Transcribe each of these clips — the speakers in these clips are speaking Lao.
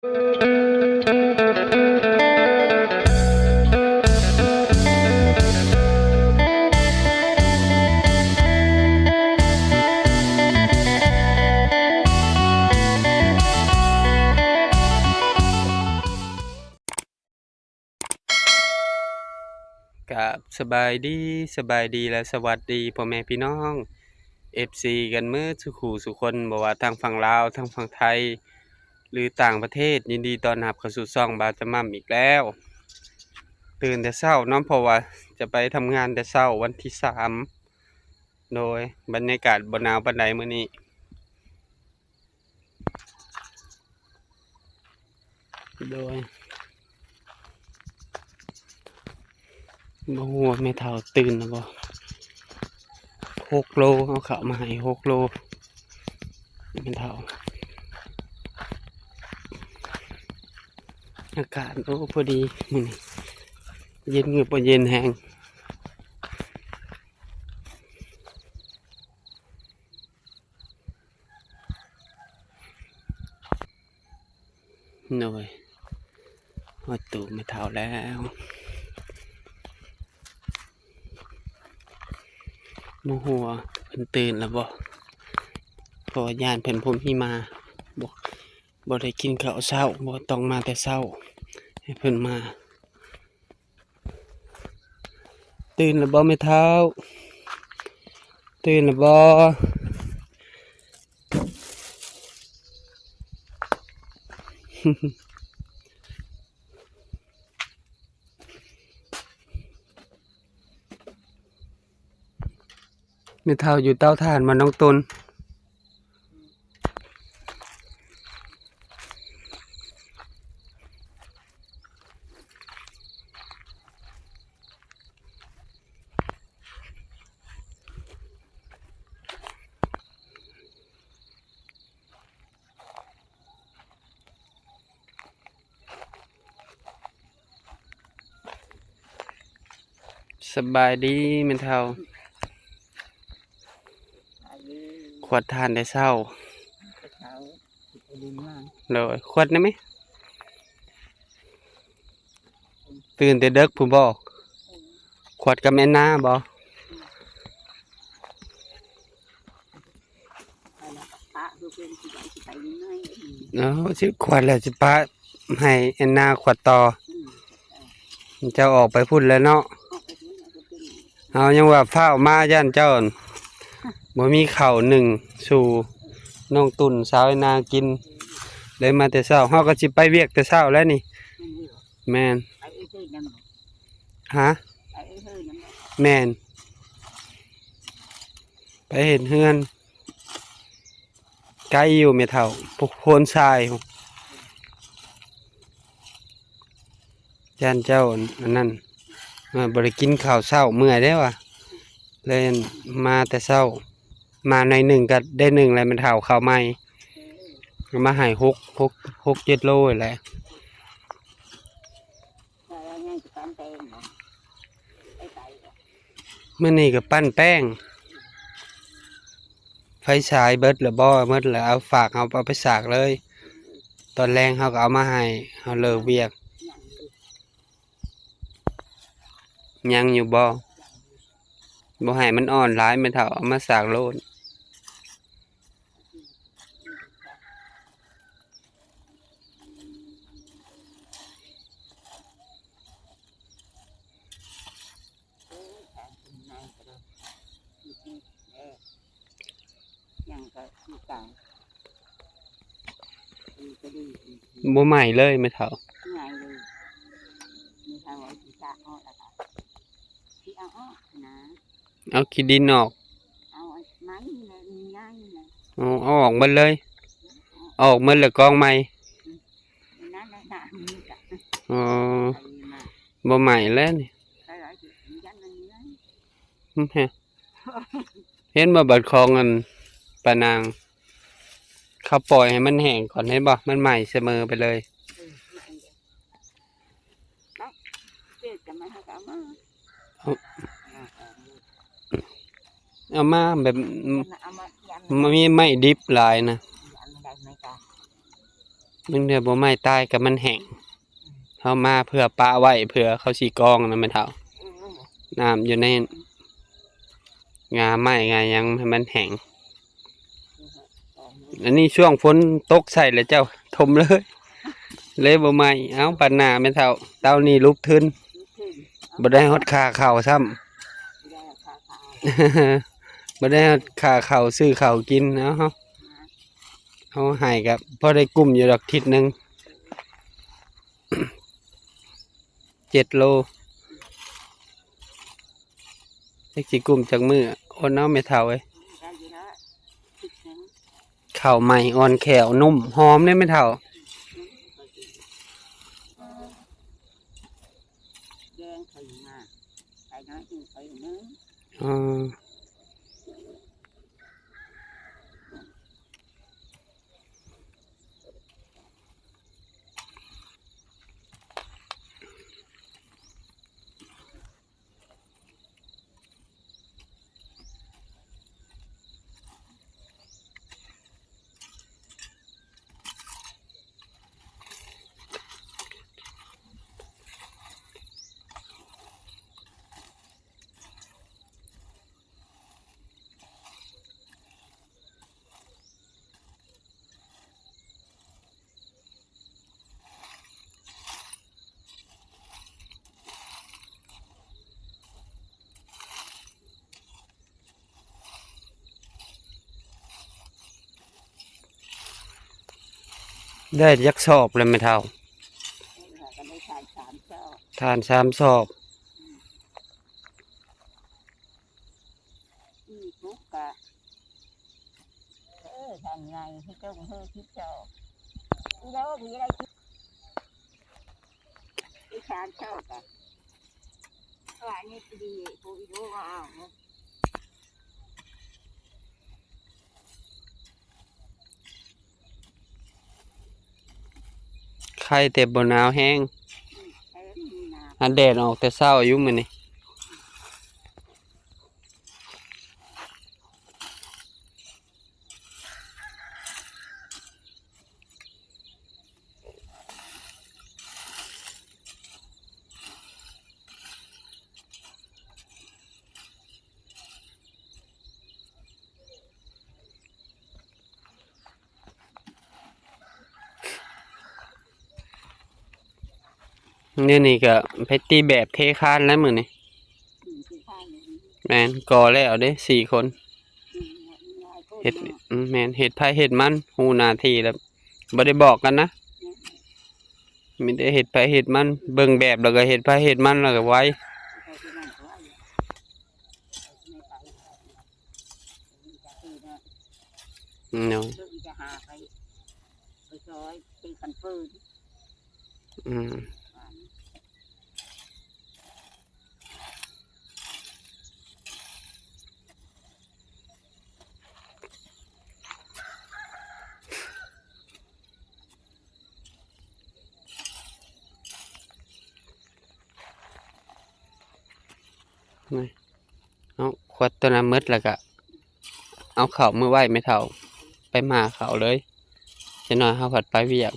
ກາບສະບາຍດີ, ສະບາຍດີ ແລະ ສະຫວັດດີພໍ່ແມ່ພີ່ນ້ອງ ເອັຟຊີ ກັນເໝິດສູ່ຄູ່ສູ່ຄົນ, ບໍ່ວ່າທາງຝັ່ງລາວ, ທາງຝັ່ງໄທ ຫຼື ຕ່າງປະເທດ, ຍິນດີຕ້ອນຮັບເຂົ້າສູ່ຊ່ອງບ່າວຈະໝ່ຳອີກແລ້ວ. ຕື່ນແຕ່ເຊົ້າເນາະ, ເພາະວ່າຈະໄປທຳງານແຕ່ເຊົ້າ ວັນທີສາມ. ໂດຍ ບັນຍາກາດບໍ່ໜາວປານໃດມື້ນີ້. ໂດຍ ບໍ່ຮູ້ວ່າແມ່ເຖົ້າຕື່ນແລ້ວບໍ່. ຫົກໂລ, ເອົາເຂົ້າມາໃຫ້ຫົກໂລ ແມ່ເຖົ້າ. ອາກາດ ໂອ້ ພໍດີມື້ນີ້, ເຢັນກໍບໍ່ເຢັນແຮງ. ໂດຍ ຮອດຕູ້ແມ່ເຖົ້າແລ້ວ. ບໍ່ຮູ້ວ່າເພິ່ນຕື່ນແລ້ວບໍ່, ເພາະວ່າຢ້ານເພິ່ນບໍ່ມີມາ, ບໍ່ ບໍ່ໄດ້ກິນເຂົ້າເຊົ້າ, ບໍ່ ຕ້ອງມາແຕ່ເຊົ້າໃຫ້ເພິ່ນມາ. ຕື່ນແລ້ວບໍ່ແມ່ເຖົ້າ? ຕື່ນແລ້ວບໍ່? ແມ່ເຖົ້າຢູ່ເຕົາຖ່ານບໍ່ນ້ອງຕຸນ? ສະບາຍດີແມ່ເຖົ້າ. ສະບາຍດີ. ຂວດທານແຕ່ເຊົ້າ. ແຕ່ເຊົ້າ ໄປຫຼິ້ນມາ. ໂດຍ ຂວດໄດ້ໄໝ? ຕື່ນແຕ່ເດິກພຸ້ນບໍ່? ຂວດກັບແອນນາບໍ່? ເອົາ ຊິຂວດແລ້ວຊິປະໃຫ້ແອນນາຂວດຕໍ່. ເຈົ້າອອກໄປພຸ້ນແລ້ວເນາະ. ເຮົາຍັງວ່າຟ້າວມາ ຢ້ານເຈົ້າ ບໍ່ມີເຂົ້າໜຶ້ງສູ່ນ້ອງຕຸນສາວແອນນາກິນ, ເລີຍມາແຕ່ເຊົ້າ. ເຮົາກໍຊິໄປວຽກແຕ່ເຊົ້າແລ້ວນີ້. ແມ່ນ. ຮະ? ແມ່ນ. ໄປເຮັດເຮືອນ. ໄກຢູ່ແມ່ເຖົ້າ, ໂພນຊາຍ. ຢ້ານເຈົ້າອັນນັ້ນ ບໍ່ໄດ້ກິນເຂົ້າເຊົ້າ, ເມື່ອຍເດ້ວ່າ. ເລີຍມາແຕ່ເຊົ້າ, ມາໜ້ອຍໜຶ່ງກໍໄດ້ໜຶ່ງແລ້ວ. ແມ່ເຖົ້າເຂົ້າໃໝ່ ເອົາມາໃຫ້ຫົກ ຫົກ ຫົກເຈັດໂລແຫຼະ. ແລ້ວຍັງຊິປັ້ນແປ້ງບໍ່? ໄປໄປບໍ່? ມື້ນີ້ກໍປັ້ນແປ້ງ. ໄຟສາຍເບິດແລ້ວບໍ່? ເບິດແລ້ວ. ເອົາ ຝາກເຮົາເອົາໄປສາກເລີຍ. ຕອນແລງເຮົາກໍເອົາມາໃຫ້, ເຮົາເລີກວຽກ. ຍັງຢູ່ບໍ່? ບໍ່ໃຫ້ມັນອ່ອນຫຼາຍ ແມ່ເຖົ້າ, ເອົາມາສາກໂລດ. ຍັງກໍຄືເກົ່າ. ບໍ່ໄໝ້ເລີຍແມ່ເຖົ້າ. ບໍ່ໄໝ້ເລີຍ. ແມ່ເຖົ້າເອົາຂີ້ຊາກອອກແລ້ວກໍຊິເອົາອອກນະ. ເອົາຂີ້ດິນອອກ. ເອົາໄມ້ນີ້ແຫຼະ ມີຫຍ້ານີ້ແຫຼະ. ເອົາ ເອົາອອກໝົດເລີຍ. ອອກໝົດແລ້ວກອງໃໝ່. ນັ້ນແຫຼະນະ. ອໍ ບໍ່ໄໝ້ແລ້ວນີ້. ເຫັນບໍ່ ບັດຂອງອັນປານາງ ເຂົາປ່ອຍໃຫ້ມັນແຫ້ງກ່ອນ ເຫັນບໍ່ ມັນໃໝ່ສະເໝີໄປເລີຍ. ເອີ ໃໝ່ເດ້. ເອົາ ເກີດກັນມາ ເຮົາກໍເອົາມາ. ເອົາ ເອົາມາແບບ ເອົາມາ ມັນມີໄມ້ດິບຫຼາຍນະ. ອັນໃດໄມ້ກາ ບາງເທື່ອບໍ່ໄໝ້ຕາຍກໍມັນແຫ້ງ ເຮົາມາເພື່ອປະໄວ້ ເພື່ອເຂົາຊິກອງນະແມ່ເຖົ້າ. ເອີ ນ້ຳຢູ່ໃນງ່າໄມ້ງ່າຫຍັງໃຫ້ມັນແຫ້ງ. ອັນນີ້ຊ່ວງຝົນຕົກໃສ່ແລ້ວເຈົ້າຖົມເລີຍ ເລີຍບໍ່ໄໝ້. ເອົ້າ ປັດໜ້າແມ່ເຖົ້າ ເຕົານີ້ລຸກທຶນ ບໍ່ໄດ້ຮອດຄ່າເຂົ້າຊ້ຳ ບໍ່ໄດ້ຮອດຄ່າເຂົ້າ ບໍ່ໄດ້ຮອດຄ່າເຂົ້າ ຊື້ເຂົ້າກິນ. ເອົາ ເຮົາ ເຮົາໃຫ້ກໍພໍໄດ້ກຸ້ມຢູ່ດອກ ທິດໜຶ່ງ ເຈັດໂລ ຈັກຊິກຸ້ມຈັກມື້. ອົດເອົາແມ່ເຖົ້າເອີຍ ໄດ້ຢູ່ແລ້ວ ເຂົ້າໃໝ່ອ່ອນແຂ້ວນຸ້ມຫອມເດ້ແມ່ເຖົ້າ. ແກງໄຂ່ມາ ໄຂ່ນ້ອຍໜຶ່ງ ໄຂ່ໜຶ່ງ ອໍ. ໄດ້ຈັກສອບແລ້ວແມ່ເຖົ້າ? ກໍໄດ້ຖ່ານສາມສອບ ຖ່ານສາມສອບ ອືມ ອີກ ກະ ເອີ ທາງໃຫຍ່ ເຮັດເຈົ້າເຮີ ເຮັດເຈົ້າ ອີໂລ ມີໄດ້ ອີສານເຈົ້າກະ ວ່ານີ້ດີ ຜູ້ອີໂລວ່າເອົາ ໄຄແຕ່ບໍ່ໜາວແຮງ ອືມ ອັນແດດອອກແຕ່ເຊົ້າຢູ່ມື້ນີ້. ນີ້ ນີ້ກໍໄປຕີແບບເທຄານແລ້ວມື້ນີ້ ແມ່ນ ກໍແລ້ວເດ້ ສີ່ຄົນ ເຮັດ ອືມ ແມ່ນ ເຮັດໃຜເຮັດມັນ ຮູ້ໜ້າທີ່ແລ້ວ ບໍ່ໄດ້ບອກກັນນະ ມີແຕ່ເຮັດໃຜເຮັດມັນ ເບິ່ງແບບແລ້ວກໍເຮັດໃຜເຮັດມັນ ແລ້ວກໍໄວ ໂດຍ ອືມ ນີ້ ເອົາຂວດຕົວນັ້ນໝົດ ແລ້ວກະເອົາເຂົ້າມື້ໄວ້ແມ່ເຖົ້າ ໄປໝ່າເຂົ້າເລີຍ ຈັກໜ້ອຍເຮົາພັດໄປວຽກ.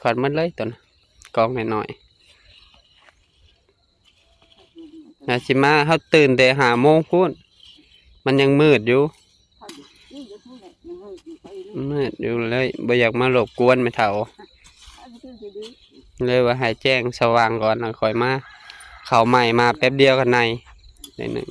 ຂວັນໝົດເລີຍຕົວນະ ກອງນ້ອຍໆ ອາດຊິມາ ເຮົາຕື່ນແຕ່ຫ້າໂມງພຸ້ນ ມັນຍັງມືດຢູ່ ມືດຢູ່ເລີຍ ບໍ່ຢາກມາລົບກວນແມ່ເຖົ້າ ເລີຍວ່າໃຫ້ແຈ້ງສະຫວ່າງກ່ອນ ແລ້ວຄ່ອຍມາ ເຂົ້າໃໝ່ມາແປັບດຽວກໍໃນ ໄດ້ໜຶ່ງ.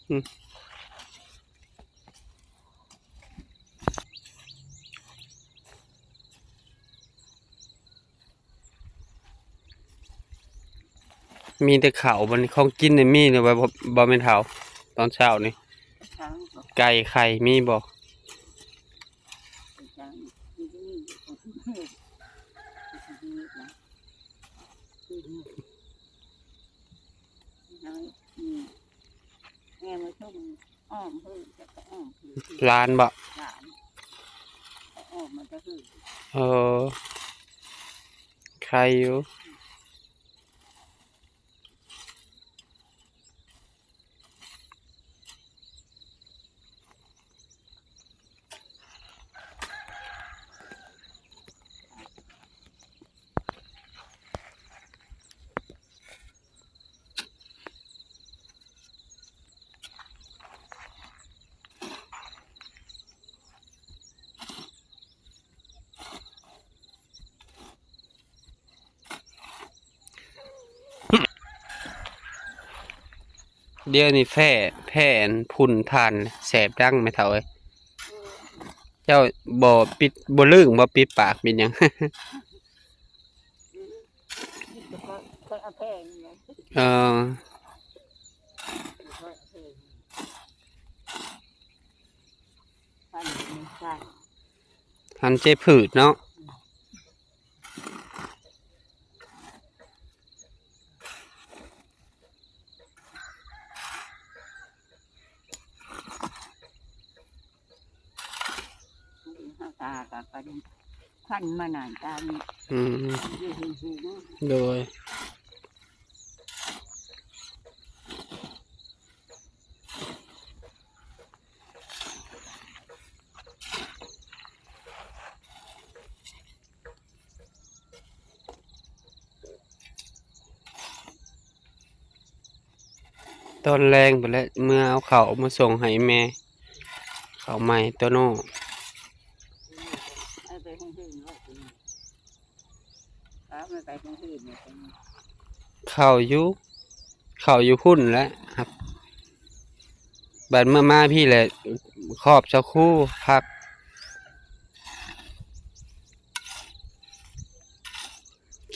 ອືມ ມີແຕ່ເຂົ້າ ບັດນີ້ຂອງກິນນີ້ມີຫຼືວ່າບໍ່ ບໍ່ແມ່ນເຖົ້າ? ຕອນເຊົ້ານີ້ ເຂົ້າ ໄກ່ໄຂ່ມີບໍ່? ຫຼານບໍ່? ເອີ ໄຂ່ຢູ່. ດຽວນີ້ແພ້ ແພ້ອັນຝຸ່ນຖ່ານແສບດັງແມ່ເຖົ້າເອີຍ. ເຈົ້າບໍ່ປິດ ບໍ່ລຶ້ງບໍ່ ປິດປາກ ປິດຫຍັງ? ເອີ. ຫັ້ນເຈັບພືດເນາະ. ເຮົາຕາກໍ ກໍ ຄວັນມານານຕານີ້. ອືມ ຢູ່ເທິງໆ ໂດຍ. ຕອນແລງພຸ້ນແຫຼະ ເມືອເອົາເຂົ້າມາສົ່ງໃຫ້ແມ່ ເຂົ້າໃໝ່ໂຕໂນ້. ເຂົ້າຢູ່ ເຂົ້າຢູ່ພຸ້ນແຫຼະ ບັດເມື່ອມາພີ້ແຫຼະ ຄອບເຈົ້າຄູພັກ.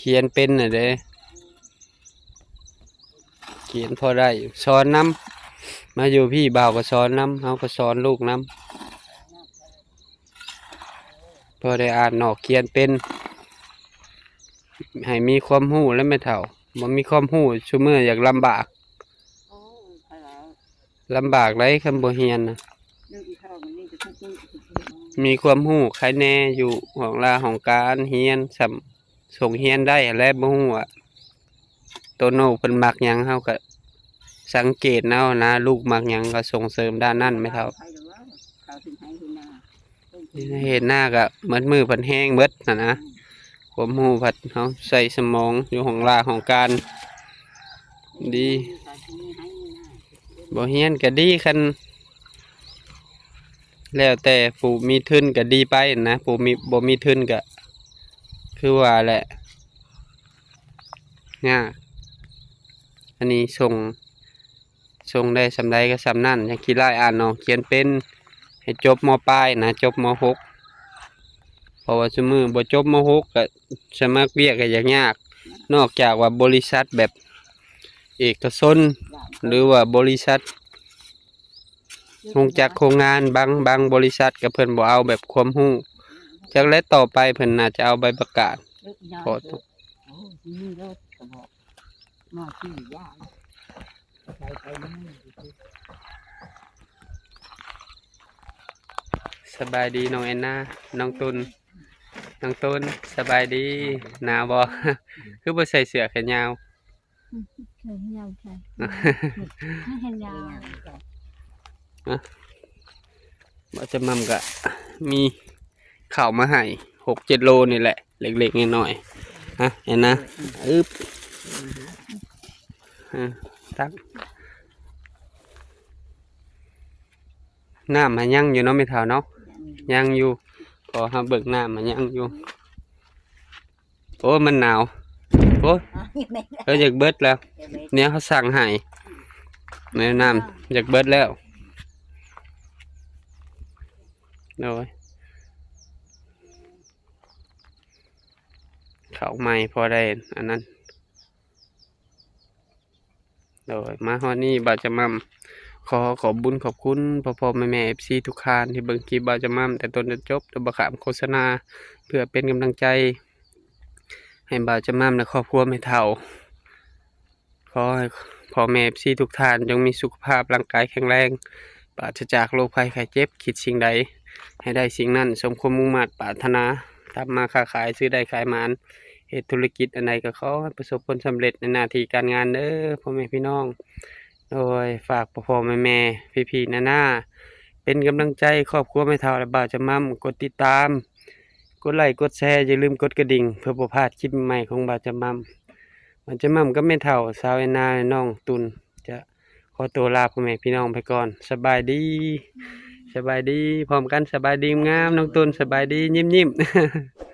ຂຽນເປັນນະເດ້ ຂຽນພໍໄດ້ ສອນນຳ. ມາຢູ່ພີ້ ບ່າວກໍສອນນຳ ເຮົາກໍສອນລູກນຳ ພໍໄດ້ອ່ານອອກຂຽນເປັນ ໃຫ້ມີຄວາມຮູ້ແຫຼະແມ່ເຖົ້າ. ບໍ່ມີຄວາມຮູ້ ຊຸມື້ຢາກລຳບາກ. ລຳບາກໄດ໋ ຄັນບໍ່ຮຽນນະ. ມີຄວາມຮູ້ໃຄແດ່ ຢູ່ຫ້ອງລາຫ້ອງການ ຮຽນສ່ຳ ສົ່ງຮຽນໄດ້ຫັ້ນແຫຼະ. ບໍ່ຮູ້ວ່າໂຕໂນ້ເພິ່ນມັກຫຍັງ ເຮົາກໍສັງເກດເອົານະ ລູກມັກຫຍັງກໍສົ່ງເສີມດ້ານນັ້ນແມ່ເຖົ້າ. ເຮັດນາກໍໝົດມື້ເພິ່ນແຮງເບິດຫັ້ນນະ. ຄວາມຮູ້ພັດເຮົາໃສ່ສະໝອງຢູ່ຫ້ອງລາຫ້ອງການ ດີ ບໍ່ຮຽນກໍດີ. ຄັນແລ້ວແຕ່ຜູ້ມີທຶນກໍດີໄປນະ ຜູ້ມີ ບໍ່ມີທຶນກໍຄືວ່າແຫຼະ ຍາກ. ອັນນີ້ສົ່ງ ສົ່ງໄດ້ສ່ຳໃດກໍສ່ຳນັ້ນ ຢ່າຂີ້ລ້າຍ ອ່ານອອກຂຽນເປັນ ໃຫ້ຈົບ ມ.ປາຍ ນະ ຈົບ ມ.ຫົກ ເພາະວ່າຊຸມື້ບໍ່ຈົບ ມ.ຫົກ ກໍສະໝັກວຽກກໍຢາກຍາກ ນອກຈາກວ່າບໍລິສັດແບບເອກະຊົນ ຫຼືວ່າບໍລິສັດໂຮງຈັກໂຮງງານ ບາງ ບາງບໍລິສັດກໍເພິ່ນບໍ່ເອົາແບບຄວາມຮູ້ ຈັກແລະ ຕໍ່ໄປເພິ່ນໜ້າຈະເອົາໃບປະກາດ ເພາະ ສະບາຍດີນ້ອງແອນນາ ນ້ອງຕຸນ ນ້ອງຕຸນ ສະບາຍດີ. ໜາວບໍ່? ຄືບໍ່ໃສ່ເສື້ອແຂນຍາວ? ແຂນຍາວ ແຂນຍາວ ບ່າວຈຳໝ່ຳກະມີເຂົ້າມາໃຫ້ ຫົກເຈັດໂລນີ້ແຫຼະ ເລັກໆນ້ອຍໆ. ຮະ ເຫັນນະ ອຶບ ຮະ ຕັກ ນ້ຳຫາຍັງຢູ່ເນາະແມ່ເຖົ້າເນາະ? ຍັງຢູ່ ຂໍເຮົາເບິ່ງນ້ຳຫາຍັງຢູ່. ໂອ້ ມັນໜາວ ໂອ້ ເອີ ຢາກເບິດແລ້ວ ແນວເຮົາສັ່ງໃຫ້ ໃນນ້ຳຢາກເບິດແລ້ວ. ໂດຍ ເຂົ້າໃໝ່ພໍໄດ້ອັນນັ້ນ. ໂດຍ ມາຮອດນີ້ບ່າວຈະໝ່ຳຂໍຂອບບຸນຂອບຄຸນພໍ່ໆແມ່ໆ ເອັຟຊີ ທຸກທ່ານທີ່ເບິ່ງຄລິບບ່າວຈະໝ່ຳແຕ່ຕົ້ນຈົນຈົບ ໂດຍບໍ່ຂ້າມໂຄສະນາ ເພື່ອເປັນກຳລັງໃຈໃຫ້ບ່າວຈະໝ່ຳ ແລະ ຄອບຄົວແມ່ເຖົ້າ. ຂໍໃຫ້ພໍ່ແມ່ ເອັຟຊີ ທຸກທ່ານ ຈົ່ງມີສຸຂະພາບຮ່າງກາຍແຂງແຮງ ປາສະຈາກໂລກໄພໄຂ້ເຈັບ, ຄິດສິ່ງໃດໃຫ້ໄດ້ສິ່ງນັ້ນ ສົມຄວາມມຸ່ງມາດປາດຖະໜາ, ທຳມາຄ້າຂາຍ ຊື້ໄດ້ຂາຍໝານ, ເຮັດທຸລະກິດອັນໃດກໍຂໍໃຫ້ປະສົບຜົນສຳເລັດໃນໜ້າທີ່ການງານເດີພໍ່ແມ່ພີ່ນ້ອງ. ໂດຍ ຝາກພໍ່ໆແມ່ໆ ພີ່ໆນ້າໆ ເປັນກຳລັງໃຈຄອບຄົວແມ່ເຖົ້າ ແລະ ບ່າວຈະໝ່ຳ ກົດຕິດຕາມ ກົດໄລ ກົດແຊ ຢ່າລືມກົດກະດິ່ງ ເພື່ອບໍ່ພາດຄລິບໃໝ່ຂອງບ່າວຈະໝ່ຳ. ບ່າວຈະໝ່ຳກັບແມ່ເຖົ້າ ສາວແອນນາ ແລະ ນ້ອງຕຸນ ຈະຂໍຕົວລາພໍ່ແມ່ພີ່ນ້ອງໄປກ່ອນ. ສະບາຍດີ ສະບາຍດີ ພ້ອມກັນ ສະບາຍດີງາມໆ ນ້ອງຕຸນ ສະບາຍດີ ຍິ້ມໆ.